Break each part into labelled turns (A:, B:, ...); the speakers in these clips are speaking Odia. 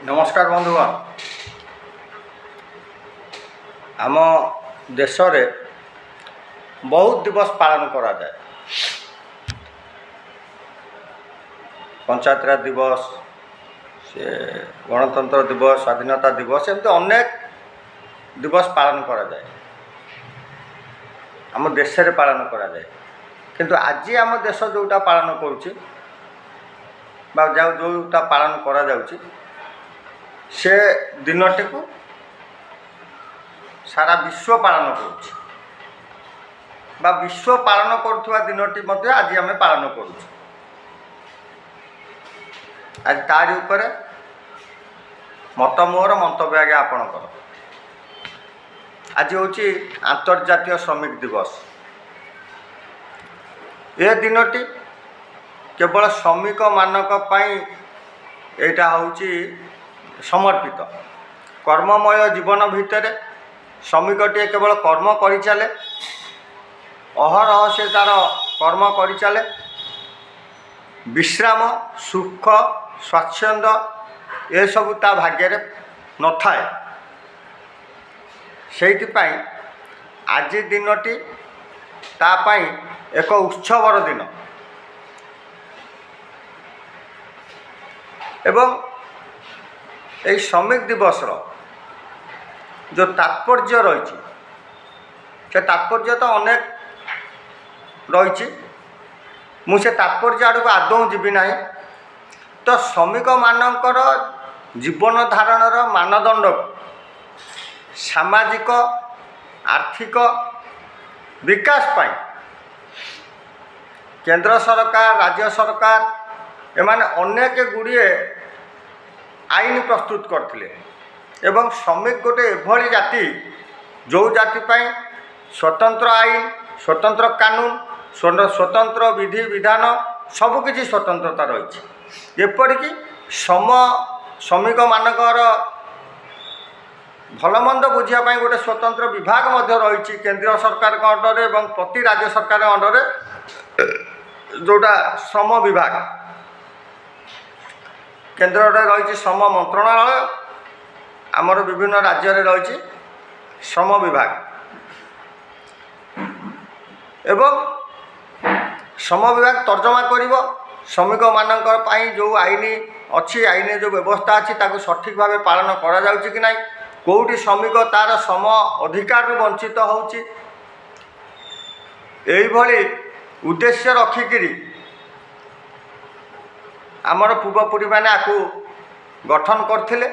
A: ନମସ୍କାର ବନ୍ଧୁଗଣ। ଆମ ଦେଶରେ ବହୁତ ଦିବସ ପାଳନ କରାଯାଏ। ପଞ୍ଚାୟତରାଜ ଦିବସ, ସେ ଗଣତନ୍ତ୍ର ଦିବସ, ସ୍ୱାଧୀନତା ଦିବସ, ଏମିତି ଅନେକ ଦିବସ ପାଳନ କରାଯାଏ, ଆମ ଦେଶରେ ପାଳନ କରାଯାଏ। କିନ୍ତୁ ଆଜି ଆମ ଦେଶ ଯେଉଁଟା ପାଳନ କରୁଛି ବା ଯେଉଁଟା ପାଳନ କରାଯାଉଛି, ସେ ଦିନଟିକୁ ସାରା ବିଶ୍ୱ ପାଳନ କରୁଛି ବା ବିଶ୍ୱ ପାଳନ କରୁଥିବା ଦିନଟି ମଧ୍ୟ ଆଜି ଆମେ ପାଳନ କରୁଛୁ। ଆଜି ତାରି ଉପରେ ମତ ମୋର, ମନ୍ତବ୍ୟ ଆଜ୍ଞା ଆପଣଙ୍କର। ଆଜି ହେଉଛି ଆନ୍ତର୍ଜାତୀୟ ଶ୍ରମିକ ଦିବସ। ଏ ଦିନଟି କେବଳ ଶ୍ରମିକମାନଙ୍କ ପାଇଁ ଏଇଟା ହେଉଛି ସମର୍ପିତ। କର୍ମମୟ ଜୀବନ ଭିତରେ ଶ୍ରମିକଟିଏ କେବଳ କର୍ମ କରିଚାଲେ, ଅହରହ ସେ ତା'ର କର୍ମ କରିଚାଲେ। ବିଶ୍ରାମ, ସୁଖ, ସ୍ୱାଚ୍ଛନ୍ଦ୍ୟ ଏସବୁ ତା ଭାଗ୍ୟରେ ନଥାଏ। ସେଇଥିପାଇଁ ଆଜି ଦିନଟି ତା ପାଇଁ ଏକ ଉତ୍ସବର ଦିନ ଏବଂ ଏଇ ଶ୍ରମିକ ଦିବସର ଯେଉଁ ତାତ୍ପର୍ଯ୍ୟ ରହିଛି, ସେ ତାତ୍ପର୍ଯ୍ୟ ତ ଅନେକ ରହିଛି, ମୁଁ ସେ ତାତ୍ପର୍ଯ୍ୟ ଆଡ଼କୁ ଆଦୌ ଯିବି ନାହିଁ। ତ ଶ୍ରମିକମାନଙ୍କର ଜୀବନ ଧାରଣର ମାନଦଣ୍ଡକୁ ସାମାଜିକ ଆର୍ଥିକ ବିକାଶ ପାଇଁ କେନ୍ଦ୍ର ସରକାର, ରାଜ୍ୟ ସରକାର ଏମାନେ ଅନେକ ଗୁଡ଼ିଏ ଆଇନ ପ୍ରସ୍ତୁତ କରିଥିଲେ। ଏବଂ ଶ୍ରମିକ ଗୋଟେ ଏଭଳି ଜାତି, ଯେଉଁ ଜାତି ପାଇଁ ସ୍ୱତନ୍ତ୍ର ଆଇନ, ସ୍ୱତନ୍ତ୍ର କାନୁନ, ସ୍ୱତନ୍ତ୍ର ବିଧି ବିଧାନ, ସବୁକିଛି ସ୍ୱତନ୍ତ୍ରତା ରହିଛି। ଏପରିକି ଶ୍ରମିକମାନଙ୍କର ଭଲମନ୍ଦ ବୁଝିବା ପାଇଁ ଗୋଟେ ସ୍ୱତନ୍ତ୍ର ବିଭାଗ ମଧ୍ୟ ରହିଛି କେନ୍ଦ୍ରୀୟ ସରକାରଙ୍କ ଅଣ୍ଡରରେ ଏବଂ ପ୍ରତି ରାଜ୍ୟ ସରକାରଙ୍କ ଅଣ୍ଡରରେ, ଯେଉଁଟା ଶ୍ରମ ବିଭାଗ। କେନ୍ଦ୍ରରେ ରହିଛି ଶ୍ରମ ମନ୍ତ୍ରଣାଳୟ, ଆମର ବିଭିନ୍ନ ରାଜ୍ୟରେ ରହିଛି ଶ୍ରମ ବିଭାଗ। ଏବଂ ଶ୍ରମ ବିଭାଗ ତର୍ଜମା କରିବ ଶ୍ରମିକମାନଙ୍କ ପାଇଁ ଯେଉଁ ଆଇନ ଅଛି, ଆଇନରେ ଯେଉଁ ବ୍ୟବସ୍ଥା ଅଛି, ତାକୁ ସଠିକ୍ ଭାବେ ପାଳନ କରାଯାଉଛି କି ନାହିଁ, କେଉଁଠି ଶ୍ରମିକ ତା'ର ଶ୍ରମ ଅଧିକାରରୁ ବଞ୍ଚିତ ହେଉଛି। ଏଇଭଳି ଉଦ୍ଦେଶ୍ୟ ରଖିକିରି ଆମର ପୂର୍ବପୁରୀମାନେ ଆକୁ ଗଠନ କରିଥିଲେ,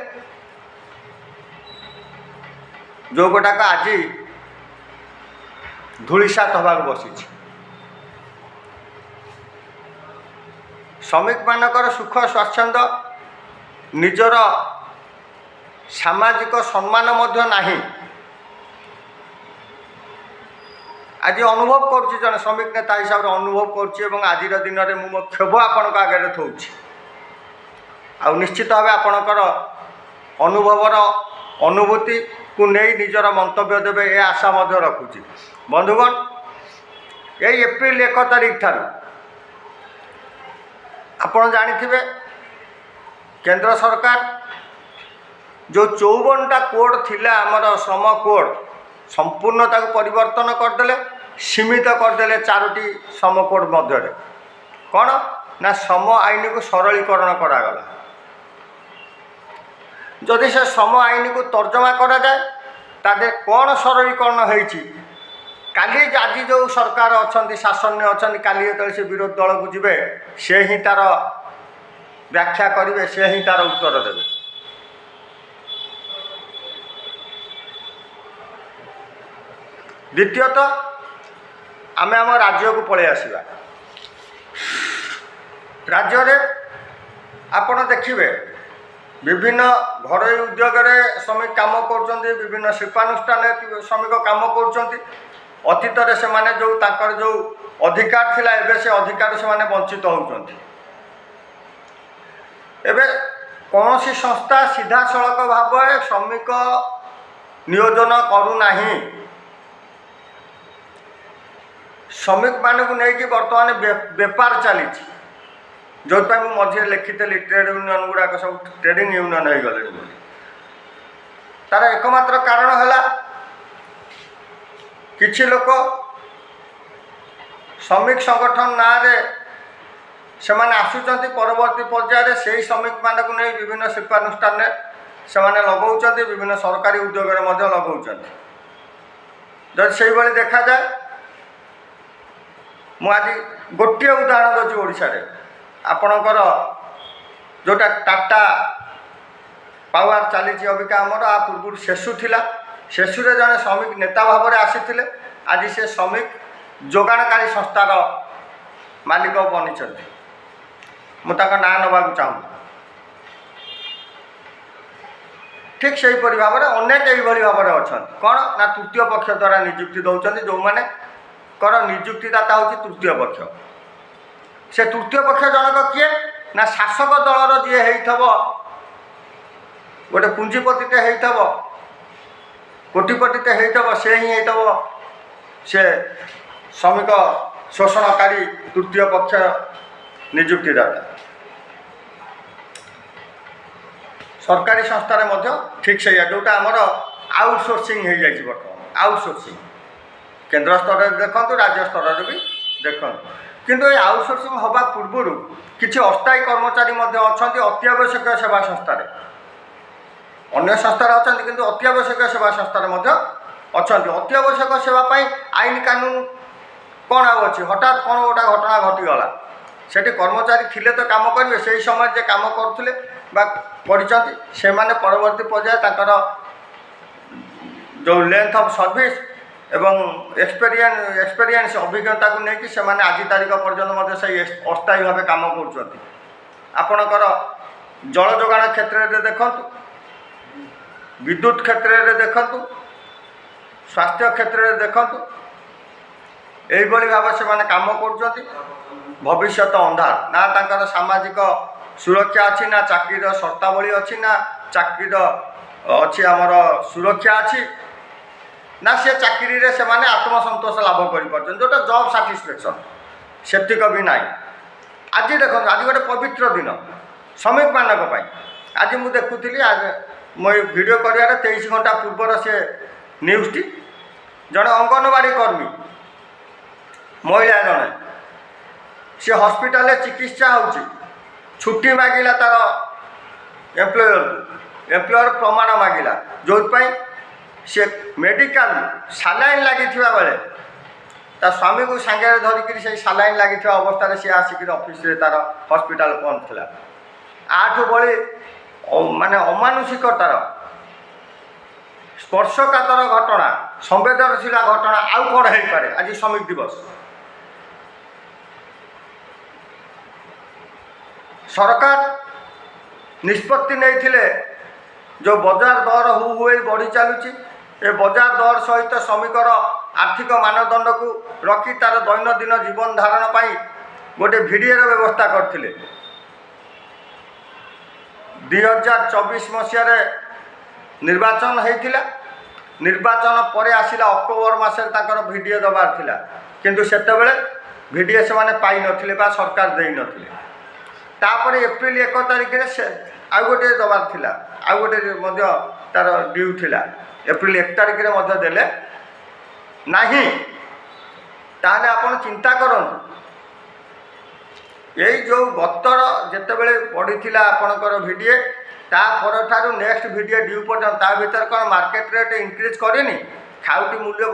A: ଯେଉଁ ଗୋଟାକ ଆଜି ଧୂଳିସାତ ହେବାକୁ ବସିଛି। ଶ୍ରମିକମାନଙ୍କର ସୁଖ ସ୍ୱାଚ୍ଛନ୍ଦ୍ୟ, ନିଜର ସାମାଜିକ ସମ୍ମାନ ମଧ୍ୟ ନାହିଁ। ଆଜି ଅନୁଭବ କରୁଛି, ଜଣେ ଶ୍ରମିକ ନେତା ହିସାବରେ ଅନୁଭବ କରୁଛି ଏବଂ ଆଜିର ଦିନରେ ମୁଁ ମୋ କ୍ଷୋଭ ଆପଣଙ୍କ ଆଗରେ ଥୋଉଛି। ଆଉ ନିଶ୍ଚିତ ଭାବେ ଆପଣଙ୍କର ଅନୁଭବର ଅନୁଭୂତିକୁ ନେଇ ନିଜର ମନ୍ତବ୍ୟ ଦେବେ, ଏ ଆଶା ମଧ୍ୟ ରଖୁଛି। ବନ୍ଧୁଗଣ, ଏଇ ଏପ୍ରିଲ 1 ତାରିଖ ଠାରୁ ଆପଣ ଜାଣିଥିବେ, କେନ୍ଦ୍ର ସରକାର ଯେଉଁ 54ଟା କୋଡ଼୍ ଥିଲା ଆମର ଶ୍ରମ କୋଡ଼୍, ସମ୍ପୂର୍ଣ୍ଣ ତାକୁ ପରିବର୍ତ୍ତନ କରିଦେଲେ, ସୀମିତ କରିଦେଲେ 4ଟି ଶ୍ରମ କୋଡ଼୍ ମଧ୍ୟରେ। କ'ଣ ନା ଶ୍ରମ ଆଇନକୁ ସରଳୀକରଣ କରାଗଲା। ଯଦି ସେ ଶ୍ରମ ଆଇନକୁ ତର୍ଜମା କରାଯାଏ, ତା ଦେହରେ କ'ଣ ସରଳୀକରଣ ହେଇଛି, କାଲି ଆଜି ଯେଉଁ ସରକାର ଅଛନ୍ତି, ଶାସନରେ ଅଛନ୍ତି, କାଲି ଯେତେବେଳେ ସେ ବିରୋଧୀ ଦଳକୁ ଯିବେ, ସେ ହିଁ ତା'ର ବ୍ୟାଖ୍ୟା କରିବେ, ସେ ହିଁ ତା'ର ଉତ୍ତର ଦେବେ। ଦ୍ୱିତୀୟତଃ, ଆମେ ଆମ ରାଜ୍ୟକୁ ପଳେଇ ଆସିବା। ରାଜ୍ୟରେ ଆପଣ ଦେଖିବେ, ବିଭିନ୍ନ ଘରୋଇ ଉଦ୍ୟୋଗରେ ଶ୍ରମିକ କାମ କରୁଛନ୍ତି, ବିଭିନ୍ନ ଶିଳ୍ପାନୁଷ୍ଠାନରେ ଶ୍ରମିକ କାମ କରୁଛନ୍ତି। ଅତୀତରେ ସେମାନେ ଯେଉଁ ତାଙ୍କର ଯେଉଁ ଅଧିକାର ଥିଲା, ଏବେ ସେ ଅଧିକାର ସେମାନେ ବଞ୍ଚିତ ହେଉଛନ୍ତି। ଏବେ କୌଣସି ସଂସ୍ଥା ସିଧାସଳଖ ଭାବରେ ଶ୍ରମିକ ନିୟୋଜନ କରୁନାହିଁ। ଶ୍ରମିକମାନଙ୍କୁ ନେଇକି ବର୍ତ୍ତମାନ ବେପାର ଚାଲିଛି। ଯେଉଁଥିପାଇଁ ମୁଁ ମଝିରେ ଲେଖିଥିଲି ଟ୍ରେଡ୍ ୟୁନିୟନ୍ ଗୁଡ଼ାକ ସବୁ ଟ୍ରେଡିଂ ୟୁନିୟନ୍ ହେଇଗଲେଣି ବୋଲି। ତାର ଏକମାତ୍ର କାରଣ ହେଲା, କିଛି ଲୋକ ଶ୍ରମିକ ସଂଗଠନ ନାଁରେ ସେମାନେ ଆସୁଛନ୍ତି, ପରବର୍ତ୍ତୀ ପର୍ଯ୍ୟାୟରେ ସେଇ ଶ୍ରମିକମାନଙ୍କୁ ନେଇ ବିଭିନ୍ନ ଶିଳ୍ପାନୁଷ୍ଠାନରେ ସେମାନେ ଲଗାଉଛନ୍ତି, ବିଭିନ୍ନ ସରକାରୀ ଉଦ୍ୟୋଗରେ ମଧ୍ୟ ଲଗାଉଛନ୍ତି। ଯଦି ସେଇଭଳି ଦେଖାଯାଏ, ମୁଁ ଆଜି ଗୋଟିଏ ଉଦାହରଣ ଦେଉଛି। ଓଡ଼ିଶାରେ ଆପଣଙ୍କର ଯେଉଁଟା ଟାଟା ପାୱାର ଚାଲିଛି ଅବିକା ଆମର, ଆ ପୂର୍ବରୁ ସେସୁ ଥିଲା। ସେସୁରେ ଜଣେ ଶ୍ରମିକ ନେତା ଭାବରେ ଆସିଥିଲେ, ଆଜି ସେ ଶ୍ରମିକ ଯୋଗାଣକାରୀ ସଂସ୍ଥାର ମାଲିକ ବନିଛନ୍ତି। ମୁଁ ତାଙ୍କ ନାଁ ନେବାକୁ ଚାହୁଁନି। ଠିକ୍ ସେହିପରି ଭାବରେ ଅନେକ ଏଇଭଳି ଭାବରେ ଅଛନ୍ତି। କ'ଣ ନା ତୃତୀୟ ପକ୍ଷ ଦ୍ୱାରା ନିଯୁକ୍ତି ଦେଉଛନ୍ତି, ଯେଉଁମାନଙ୍କର ନିଯୁକ୍ତିଦାତା ହେଉଛି ତୃତୀୟ ପକ୍ଷ। ସେ ତୃତୀୟ ପକ୍ଷ ଜଣକ କିଏ ନା ଶାସକ ଦଳର ଯିଏ ହେଇଥିବ, ଗୋଟେ ପୁଞ୍ଜିପତିଟେ ହେଇଥିବ, କୋଟିପତିଟେ ହେଇଥିବ, ସେ ହିଁ ହେଇଥିବ ସେ ଶ୍ରମିକ ଶୋଷଣକାରୀ ତୃତୀୟ ପକ୍ଷ ନିଯୁକ୍ତିଦାତା। ସରକାରୀ ସଂସ୍ଥାରେ ମଧ୍ୟ ଠିକ୍ ସେଇଆ, ଯେଉଁଟା ଆମର ଆଉଟସୋର୍ସିଂ ହେଇଯାଇଛି ବର୍ତ୍ତମାନ। ଆଉଟସୋର୍ସିଂ କେନ୍ଦ୍ର ସ୍ତରରେ ଦେଖନ୍ତୁ, ରାଜ୍ୟ ସ୍ତରରେ ବି ଦେଖନ୍ତୁ। କିନ୍ତୁ ଏ ଆଉଟସୋର୍ସିଂ ହେବା ପୂର୍ବରୁ କିଛି ଅସ୍ଥାୟୀ କର୍ମଚାରୀ ମଧ୍ୟ ଅଛନ୍ତି ଅତ୍ୟାବଶ୍ୟକ ସେବା ସଂସ୍ଥାରେ। ଅନ୍ୟ ସଂସ୍ଥାରେ ଅଛନ୍ତି, କିନ୍ତୁ ଅତ୍ୟାବଶ୍ୟକ ସେବା ସଂସ୍ଥାରେ ମଧ୍ୟ ଅଛନ୍ତି। ଅତ୍ୟାବଶ୍ୟକ ସେବା ପାଇଁ ଆଇନ କାନୁନ କ'ଣ ଆଉ ଅଛି? ହଠାତ୍ କ'ଣ ଗୋଟେ ଘଟଣା ଘଟିଗଲା, ସେଠି କର୍ମଚାରୀ ଥିଲେ ତ କାମ କରିବେ। ସେଇ ସମୟରେ ଯେ କାମ କରୁଥିଲେ ବା କରିଛନ୍ତି, ସେମାନେ ପରବର୍ତ୍ତୀ ପର୍ଯ୍ୟାୟରେ ତାଙ୍କର ଯେଉଁ ଲେନ୍ଥ ଅଫ୍ ସର୍ଭିସ୍ ଏବଂ ଏକ୍ସପେରିଏନ୍ସ, ଅଭିଜ୍ଞତାକୁ ନେଇକି ସେମାନେ ଆଜି ତାରିଖ ପର୍ଯ୍ୟନ୍ତ ମଧ୍ୟ ସେଇ ଅସ୍ଥାୟୀ ଭାବେ କାମ କରୁଛନ୍ତି। ଆପଣଙ୍କର ଜଳ ଯୋଗାଣ କ୍ଷେତ୍ରରେ ଦେଖନ୍ତୁ, ବିଦ୍ୟୁତ କ୍ଷେତ୍ରରେ ଦେଖନ୍ତୁ, ସ୍ୱାସ୍ଥ୍ୟ କ୍ଷେତ୍ରରେ ଦେଖନ୍ତୁ, ଏଇଭଳି ଭାବେ ସେମାନେ କାମ କରୁଛନ୍ତି। ଭବିଷ୍ୟତ ଅନ୍ଧାର। ନା ତାଙ୍କର ସାମାଜିକ ସୁରକ୍ଷା ଅଛି, ନା ଚାକିରିର ସର୍ତ୍ତାବଳୀ ଅଛି, ନା ଚାକିରିର ଅଛି ଆମର ସୁରକ୍ଷା ଅଛି, ନା ସେ ଚାକିରିରେ ସେମାନେ ଆତ୍ମସନ୍ତୋଷ ଲାଭ କରିପାରୁଛନ୍ତି, ଯେଉଁଟା ଜବ୍ ସାଟିସ୍ଫ୍ୟାକ୍ସନ୍, ସେତିକ ବି ନାହିଁ। ଆଜି ଦେଖନ୍ତୁ, ଆଜି ଗୋଟେ ପବିତ୍ର ଦିନ ଶ୍ରମିକମାନଙ୍କ ପାଇଁ। ଆଜି ମୁଁ ଦେଖୁଥିଲି, ଆଜି ମୁଁ ଏଇ ଭିଡ଼ିଓ କରିବାର 23 ଘଣ୍ଟା ପୂର୍ବର ସେ ନ୍ୟୁଜ୍ଟି। ଜଣେ ଅଙ୍ଗନବାଡ଼ି କର୍ମୀ ମହିଳା ଜଣେ, ସେ ହସ୍ପିଟାଲରେ ଚିକିତ୍ସା ହେଉଛି। ଛୁଟି ମାଗିଲା ତାର ଏମ୍ପ୍ଲୟରକୁ, ଏମ୍ପ୍ଲୟର ପ୍ରମାଣ ମାଗିଲା, ଯେଉଁଥିପାଇଁ ସେ ମେଡ଼ିକାଲ ସାଲାଇନ୍ ଲାଗିଥିବା ବେଳେ ତା ସ୍ୱାମୀକୁ ସାଙ୍ଗରେ ଧରିକିରି ସେଇ ସାଲାଇନ୍ ଲାଗିଥିବା ଅବସ୍ଥାରେ ସିଏ ଆସିକିରି ଅଫିସରେ ତାର ହସ୍ପିଟାଲ ପହଞ୍ଚିଥିଲା। ୟାଠୁ ଭଳି ମାନେ ଅମାନୁଷିକତାର ସ୍ପର୍ଶକାତର ଘଟଣା, ସମ୍ବେଦନଶୀଳ ଘଟଣା ଆଉ କ'ଣ ହେଇପାରେ? ଆଜି ଶ୍ରମିକ ଦିବସ। ସରକାର ନିଷ୍ପତ୍ତି ନେଇଥିଲେ, ଯେଉଁ ବଜାର ଦର ହୁ ହୁ ହେଇ ବଢ଼ି ଚାଲୁଛି, ଏ ବଜାର ଦର ସହିତ ଶ୍ରମିକର ଆର୍ଥିକ ମାନଦଣ୍ଡକୁ ରଖି ତାର ଦୈନନ୍ଦିନ ଜୀବନ ଧାରଣ ପାଇଁ ଗୋଟେ ଭିଡ଼ିଓର ବ୍ୟବସ୍ଥା କରିଥିଲେ। 2024 ମସିହାରେ ନିର୍ବାଚନ ହେଇଥିଲା। ନିର୍ବାଚନ ପରେ ଆସିଲା ଅକ୍ଟୋବର ମାସରେ ତାଙ୍କର ଭିଡ଼ିଓ ଦେବାର ଥିଲା, କିନ୍ତୁ ସେତେବେଳେ ଭିଡ଼ିଓ ସେମାନେ ପାଇନଥିଲେ ବା ସରକାର ଦେଇନଥିଲେ। ତାପରେ ଏପ୍ରିଲ 1 ତାରିଖରେ ସେ ଆଉ ଗୋଟିଏ ଦେବାର ଥିଲା, ଆଉ ଗୋଟେ ମଧ୍ୟ ତାର ଡ୍ୟୁ ଥିଲା। ଏପ୍ରିଲ 1 ତାରିଖରେ ମଧ୍ୟ ଦେଲେ ନାହିଁ। ତାହେଲେ ଆପଣ ଚିନ୍ତା କରନ୍ତୁ, ଏଇ ଯେଉଁ ଗତର ଯେତେବେଳେ ବଢ଼ିଥିଲା ଆପଣଙ୍କର ଭିଡ଼ିଓ, ତା ପରଠାରୁ ନେକ୍ସଟ ଭିଡ଼ିଓ ଡ୍ୟୁ ପର୍ଯ୍ୟନ୍ତ ତା ଭିତରେ କ'ଣ ମାର୍କେଟ ରେଟ୍ ଇନକ୍ରିଜ୍ କରିନି? ଖାଉଟି ମୂଲ୍ୟ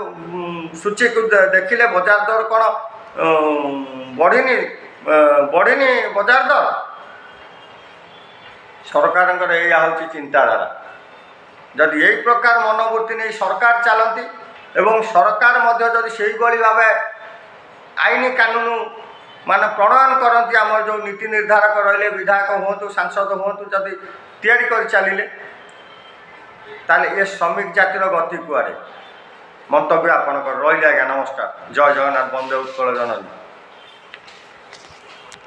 A: ସୂଚୀକୁ ଦେଖିଲେ ବଜାର ଦର କ'ଣ ବଢ଼ିନି? ବଢ଼ିନି ବଜାର ଦର? ସରକାରଙ୍କର ଏଇଆ ହେଉଛି ଚିନ୍ତାଧାରା। ଯଦି ଏଇ ପ୍ରକାର ମନୋବୃତ୍ତି ନେଇ ସରକାର ଚାଲନ୍ତି ଏବଂ ସରକାର ମଧ୍ୟ ଯଦି ସେଇଭଳି ଭାବେ ଆଇନ କାନୁନ ମାନେ ପ୍ରଣୟନ କରନ୍ତି, ଆମର ଯେଉଁ ନୀତି ନିର୍ଦ୍ଧାରକ ରହିଲେ, ବିଧାୟକ ହୁଅନ୍ତୁ, ସାଂସଦ ହୁଅନ୍ତୁ, ଯଦି ତିଆରି କରି ଚାଲିଲେ, ତାହେଲେ ଏ ଶ୍ରମିକ ଜାତିର ଗତି କୁଆଡ଼େ? ମନ୍ତବ୍ୟ ଆପଣଙ୍କର ରହିଲେ ଆଜ୍ଞା। ନମସ୍କାର। ଜୟ ଜଗନ୍ନାଥ। ବନ୍ଦେ ଉତ୍କଳ ଜନନୀ।